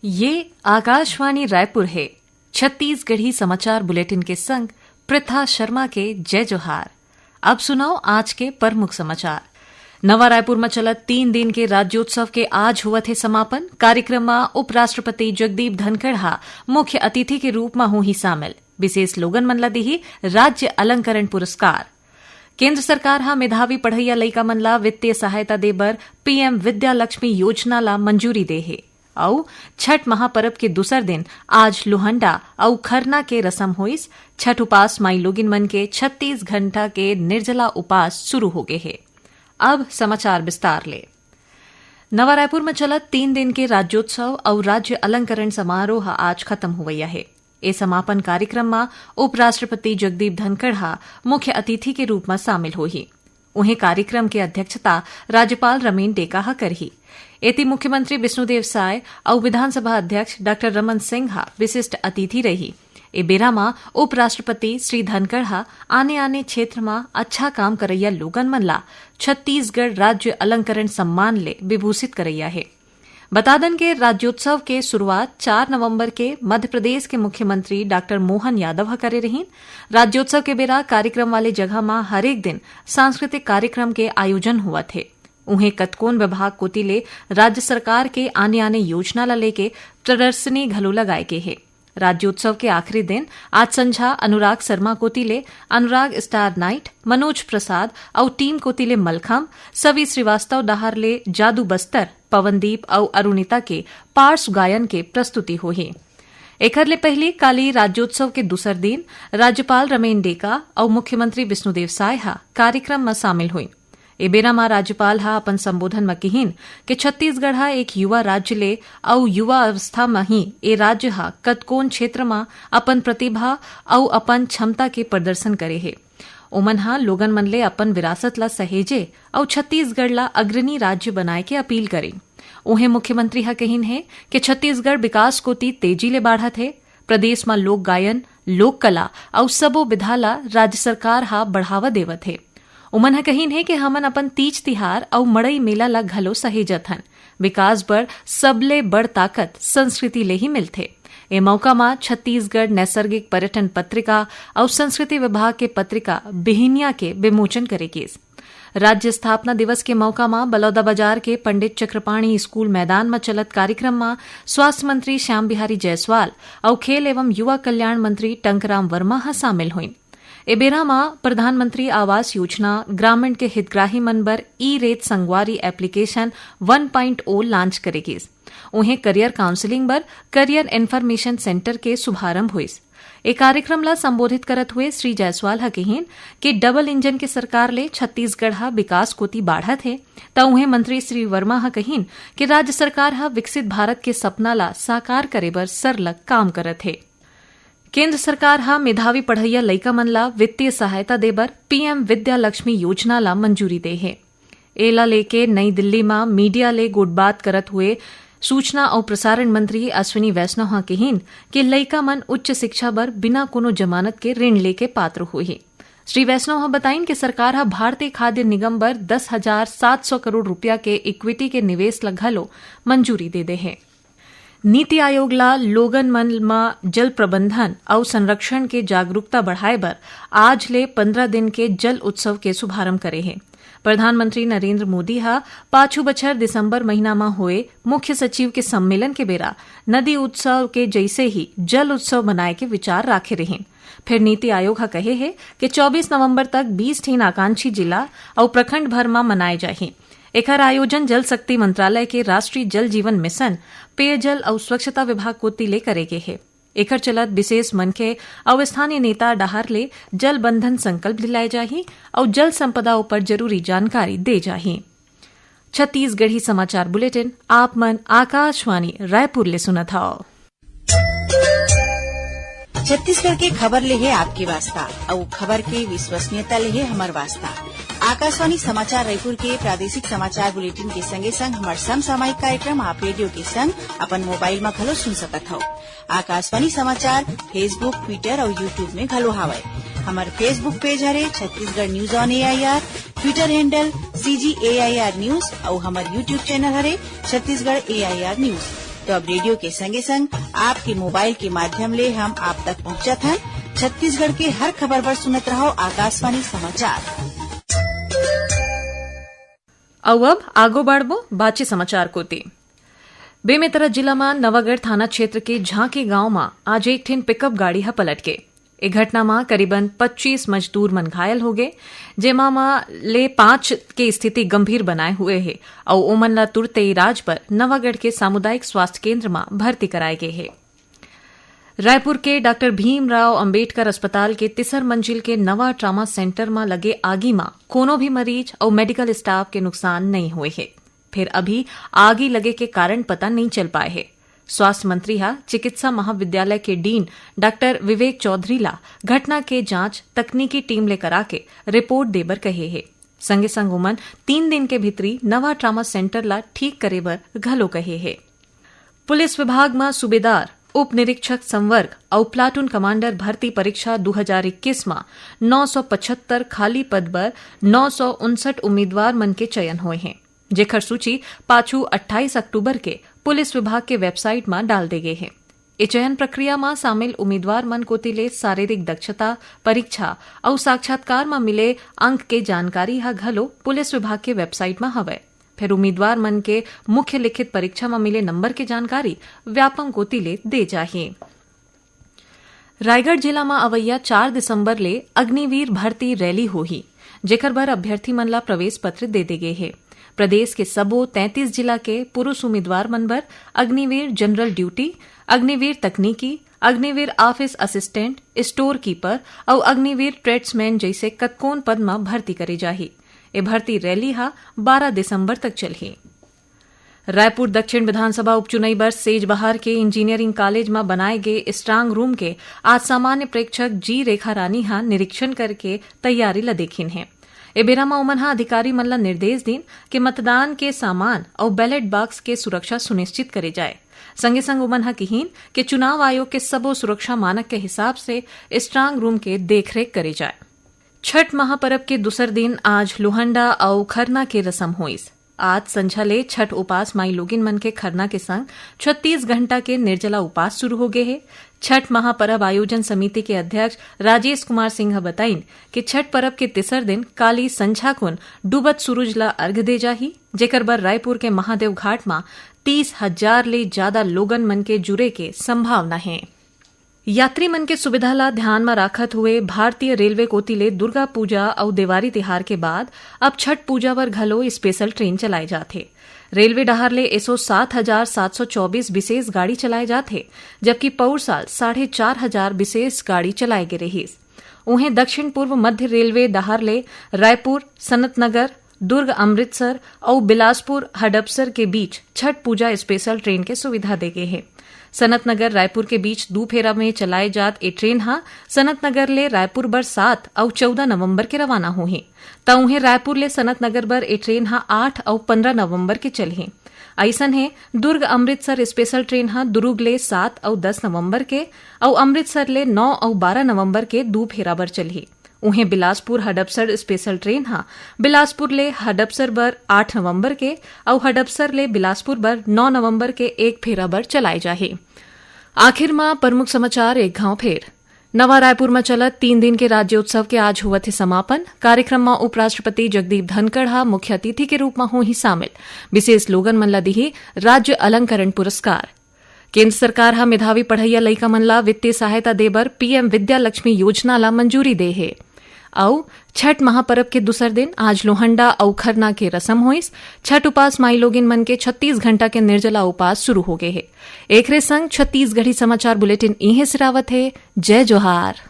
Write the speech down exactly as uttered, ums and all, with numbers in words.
ये आकाशवाणी रायपुर है। छत्तीसगढ़ी समाचार बुलेटिन के संग प्रथा शर्मा के जय जोहार। अब सुनव आज के प्रमुख समाचार। नवा रायपुर म चलत तीन दिन के राज्योत्सव के आज होवत हे समापन। कार्यक्रम म उपराष्ट्रपति जगदीप धनखड़ ह मुख्य अतिथि के रूप म होही शामिल। विशेष लोगन मन ला दिही राज्य अलंकरण पुरस्कार। केंद्र सरकार ह मेधावी पढ़इया लइका मन ला वित्तीय सहायता दे बर पीएम विद्या लक्ष्मी योजना ला मंजूरी दे हे। अउ छठ महापर्व के दूसर दिन आज लोहंडा अउ खरना के रसम होइस। छठ उपास माई लोगिन मन के छत्तीस घंटा के निर्जला उपास शुरू हो गे हे। अब समाचार विस्तार ले। नवा रायपुर म चलत तीन दिन के राज्योत्सव अउ राज्य अलंकरण समारोह आज खत्म होवइया हे। ए समापन कार्यक्रम म उपराष्ट्रपति जगदीप धनखड़ ह मुख्य अतिथि के रूप म शामिल होही। उहें, कार्यक्रम के अध्यक्षता राज्यपाल रमेन डेका ह करही। एती मुख्यमंत्री विष्णुदेव साय अउ विधानसभा अध्यक्ष डॉक्टर रमन सिंह ह विशिष्ट अतिथि रही। ए बेरा म उपराष्ट्रपति श्री धनखड़ ह आने-आने क्षेत्र म अच्छा काम करइया लोगन मन ला छत्तीसगढ़ राज्य अलंकरण सम्मान ले विभूषित करइया हे। बता दन के राज्योत्सव के शुरुआत चार नवंबर के मध्य प्रदेश के मुख्यमंत्री डॉक्टर मोहन यादव ह करे रहिन। राज्योत्सव के बेरा कार्यक्रम वाले जगह म हरेक दिन सांस्कृतिक कार्यक्रम के आयोजन होवत हे। उहें, कतकोन विभाग कोति ले राज्य सरकार के आने-आने योजना ला लेके प्रदर्शनी घलो लगाए गे हे। राज्योत्सव के आखिरी दिन आज संझा अनुराग शर्मा कोति ले अनुराग स्टार नाइट, मनोज प्रसाद अउ टीम कोति ले मलखम, सवि श्रीवास्तव डहार ले जादू बस्तर, पवनदीप अउ अरुणिता के पार्श्व गायन के प्रस्तुति होही। एखर ले पहिली काली राज्योत्सव के दूसर दिन राज्यपाल रमेन डेका अउ मुख्यमंत्री विष्णुदेव साय ह कार्यक्रम म शामिल होइन। ए बेरा म राज्यपाल ह अपन संबोधन म किहिन कि छत्तीसगढ़ ह एक युवा राज्य ले अउ युवा अवस्था म ही ए राज्य ह कतकोन क्षेत्र म अपन प्रतिभा अउ अपन क्षमता के प्रदर्शन करे हे। ओमन ह लोगन मन ले अपन विरासत ल सहेजे अउ छत्तीसगढ़ ल अग्रणी राज्य बनाए के अपील करिन। उहें, मुख्यमंत्री ह कहिन हे कि छत्तीसगढ़ विकास कोति तेजी ले बाढ़त हे। प्रदेश म लोक गायन, लोक कला अउ सबो विधा ल राज्य सरकार ह बढ़ावा देवत हे। उमन ह कहिन हे कि हमन अपन तीज तिहार अउ मड़ई मेला ल घलो सहेजत हन। विकास बर सबले बड़ ताकत संस्कृति ले ही मिलथे। ए मौका म छत्तीसगढ़ नैसर्गिक पर्यटन पत्रिका अउ संस्कृति विभाग के पत्रिका बिहिनिया के विमोचन करे गिस। राज्य स्थापना दिवस के मौका म बलौदाबाजार के पंडित चक्रपाणी स्कूल मैदान म चलत कार्यक्रम म स्वास्थ्य मंत्री श्याम बिहारी जायसवाल अउ खेल एवं युवा कल्याण मंत्री टंकराम वर्मा ह शामिल होइन। ए बेरा म प्रधानमंत्री आवास योजना ग्रामीण के हितग्राही मन बर ई रेत संगवारी एप्लीकेशन वन पॉइंट ओ लॉन्च करे गिस। उहें, करियर काउंसलिंग बर करियर इन्फॉर्मेशन सेंटर के शुभारंभ होइस। ए कार्यक्रम ला संबोधित करत हुए श्री जायसवाल ह कहिन कि डबल इंजन के सरकार ले छत्तीसगढ़ ह विकास कोति बाढ़त हे, त उहें मंत्री श्री वर्मा ह कहिन कि राज्य सरकार ह विकसित भारत के सपना ला साकार करे बर सरलग काम करत हे। केंद्र सरकार ह मेधावी पढ़इया लइका मन ला वित्तीय सहायता दे बर पीएम विद्या लक्ष्मी योजना ला मंजूरी दे हे। एला लेके नई दिल्ली म मीडिया ले गोठबात करत हुए सूचना अउ प्रसारण मंत्री अश्विनी वैष्णव ह किहिन कि लइका मन उच्च शिक्षा बर बिना कोनो जमानत के ऋण लेके पात्र होही। श्री वैष्णव ह बताइन कि सरकार ह भारतीय खाद्य निगम बर दस हजार सात सौ करोड़ रुपया के इक्विटी के निवेश ल घलो मंजूरी दे दे हे। नीति आयोग ला लोगन मन म जल प्रबंधन अउ संरक्षण के जागरूकता बढ़ाए बर आज ले पंद्रह दिन के जल उत्सव के शुभारंभ करे हे। प्रधानमंत्री नरेंद्र मोदी ह पाछू बछर दिसंबर महीना म होए मुख्य सचिव के सम्मेलन के बेरा नदी उत्सव के जैसे ही जल उत्सव मनाए के विचार राखे रिहिन। फेर नीति आयोग ह कहे हे कि चौबीस नवंबर तक बीस ठिन आकांक्षी जिला अउ प्रखंड भर म मनाए जाही। एखर आयोजन जल शक्ति मंत्रालय के राष्ट्रीय जल जीवन मिशन, पेयजल अउ स्वच्छता विभाग कोति ले करे गे हे। एखर चलत विशेष मनखे अउ स्थानीय नेता डहार ले जल बंधन संकल्प दिलाए जाही अउ जल संपदा ऊपर जरूरी जानकारी दे जाही। छत्तीसगढ़ी समाचार बुलेटिन आप मन आकाशवाणी रायपुर ले सुनत हव। छत्तीसगढ़ के खबर ले हे आपके वास्ता, अउ खबर के विश्वसनीयता ले हे हमर वास्ता। आकाशवाणी समाचार रायपुर के प्रादेशिक समाचार बुलेटिन के संगे संग हमर समसामयिक कार्यक्रम आप रेडियो के संग अपन मोबाइल म घलो सुन सकत हव। आकाशवाणी समाचार Facebook, Twitter अउ YouTube में घलो हावय। हमर Facebook पेज हरे Chhattisgarh news on AIR, Twitter handle CG AIR news अउ हमर YouTube चैनल हरे छत्तीसगढ़ एआईआर न्यूज। तो अब रेडियो के संगे संग आपके मोबाइल के माध्यम ले हम आप तक पहुंचत हन। छत्तीसगढ़ के हर खबर बर सुनत रहो आकाशवाणी समाचार। अउ अब आगो बढ़बो बाचे समाचार कोती। बेमेतरा जिला म नवागढ़ थाना क्षेत्र के झांकी गांव म आज एक ठिन पिकअप गाड़ी ह पलट गे। ए घटना म करीबन पच्चीस मजदूर मन घायल हो गे, जेमा म ले पांच के स्थिति गंभीर बनाए हुए हे अउ ओमन ला तुरते इलाज बर नवागढ़ के सामुदायिक स्वास्थ्य केंद्र म भर्ती कराए गे हे। रायपुर के डॉक्टर भीमराव अंबेडकर अस्पताल के तीसर मंजिल के नवा ट्रामा सेंटर म लगे आगी म कोनो भी मरीज अउ मेडिकल स्टाफ के नुकसान नइ होए हे। फेर अभी आगी लगे के कारण पता नइ चल पाए हे। स्वास्थ्य मंत्री ह चिकित्सा महाविद्यालय के डीन डॉक्टर विवेक चौधरी ला घटना के जांच तकनीकी टीम ले करा के रिपोर्ट दे बर कहे हे। संगे संग ओमन तीन दिन के भीतरी नवा ट्रामा सेंटर ला ठीक करे बर घलो कहे हे। पुलिस विभाग म सूबेदार, उप निरीक्षक संवर्ग अउ प्लाटून कमांडर भर्ती परीक्षा दू हजार इक्कीस म नौ सौ पचहत्तर खाली पद बर नौ सौ उनसठ उम्मीदवार मन के चयन होए हे, जेकर सूची पाछू अट्ठाईस अक्टूबर के पुलिस विभाग के वेबसाइट म डाल दे गे हे। ए चयन प्रक्रिया म शामिल उम्मीदवार मन कोति ले शारीरिक दक्षता परीक्षा अउ साक्षात्कार म मिले अंक के जानकारी ह घलो पुलिस विभाग के वेबसाइट म हवय। फेर उम्मीदवार मन के मुख्य लिखित परीक्षा म मिले नंबर के जानकारी व्यापम कोति ले दे जाही। रायगढ़ जिला म अवइया चार दिसंबर ले अग्निवीर भर्ती रैली होही, जेकर बर अभ्यर्थी मन ला प्रवेश पत्र दे दे गे हे। प्रदेश के सबो तैंतीस जिला के पुरुष उम्मीदवार मन बर अग्निवीर जनरल ड्यूटी, अग्निवीर तकनीकी, Agniveer office assistant, store keeper अउ अग्निवीर ट्रेड्समैन जइसे कतकोन पद म भर्ती करे जाही। ए भर्ती रैली ह बारह दिसंबर तक चलही। रायपुर दक्षिण विधानसभा उपचुनई बर सेजबहार के इंजीनियरिंग कॉलेज म बनाए गे स्ट्रांग रूम के आज सामान्य प्रेक्षक जी रेखा रानी ह निरीक्षण करके तैयारी ल देखिन हे। ए बेरा म ओमन ह अधिकारी मन ल निर्देश दीन कि मतदान के सामान अउ बैलेट बॉक्स के सुरक्षा सुनिश्चित करे जाए। संगे संग ओमन ह किहीन कि चुनाव आयोग के सबो सुरक्षा मानक के हिसाब से स्ट्रांग रूम के देखरेख करे जाए। छठ महापर्व के दूसर दिन आज लोहंडा अउ खरना के रसम होइस। आज संझा ले छठ उपास माई लोगिन मन के खरना के संग छत्तीस घंटा के निर्जला उपास शुरू हो गे हे। छठ महापर्व आयोजन समिति के अध्यक्ष राजेश कुमार सिंह ह बताइन कि छठ पर्व के तीसर दिन काली संझा कुन डूबत सूरज ला अर्घ दे जाही, जेकर बर रायपुर के महादेव घाट म तीस हजार ले जादा लोगन मन के जुरे के संभावना हे। यात्री मन के सुविधा ला ध्यान म राखत हुए भारतीय रेलवे कोति ले दुर्गा पूजा अउ देवारी तिहार के बाद अब छठ पूजा बर घलो स्पेशल ट्रेन चलाए जात हे। रेलवे डहार ले एसो सात हजार सात सौ चौबीस विशेष गाड़ी चलाए जात हे, जबकि पउर साल साढ़े चार हजार विशेष गाड़ी चलाए गे रहिस। उहें, दक्षिण पूर्व मध्य रेलवे डहार ले रायपुर, सनत नगर, दुर्ग अमृतसर अउ बिलासपुर हडपसर के बीच छठ पूजा स्पेशल ट्रेन के सुविधा दे गे हे। सनत नगर रायपुर के बीच दू फेरा में चलाए जात ए ट्रेन ह सनत नगर ले रायपुर बर सात अउ चौदह नवंबर के रवाना होही, त उहें रायपुर ले सनत नगर बर ए ट्रेन ह आठ अउ पंद्रह नवंबर के चलही। अइसन हे, दुर्ग अमृतसर स्पेशल ट्रेन ह दुर्ग ले सात अउ दस नवंबर के अउ अमृतसर ले नौ अउ बारह नवंबर के दू फेरा बर चलही। उहें, बिलासपुर हडपसर स्पेशल ट्रेन ह बिलासपुर ले हडपसर बर आठ नवंबर के अउ हडपसर ले बिलासपुर बर नौ नवंबर के एक फेरा बर चलाए जाही। आखिर म प्रमुख समाचार एक घांव फेर। नवा रायपुर म चलत तीन दिन के राज्योत्सव के आज होवत हे समापन। कार्यक्रम म उपराष्ट्रपति जगदीप धनखड़ ह मुख्य अतिथि के रूप म होही शामिल। विशेष लोगन मन ल दिही राज्य अलंकरण पुरस्कार। केंद्र सरकार ह मेधावी पढ़इया लइका मन ला वित्तीय सहायता दे बर पीएम विद्या लक्ष्मी योजना ला मंजूरी दे हे। अउ छठ महापर्व के दूसर दिन आज लोहंडा अउ खरना के रसम होइस। छठ उपास माई लोगिन मन के छत्तीस घंटा के निर्जला उपास शुरू हो गे हे। एकरे संग छत्तीसगढ़ी समाचार बुलेटिन इहें सिरावत हे। जय जोहार।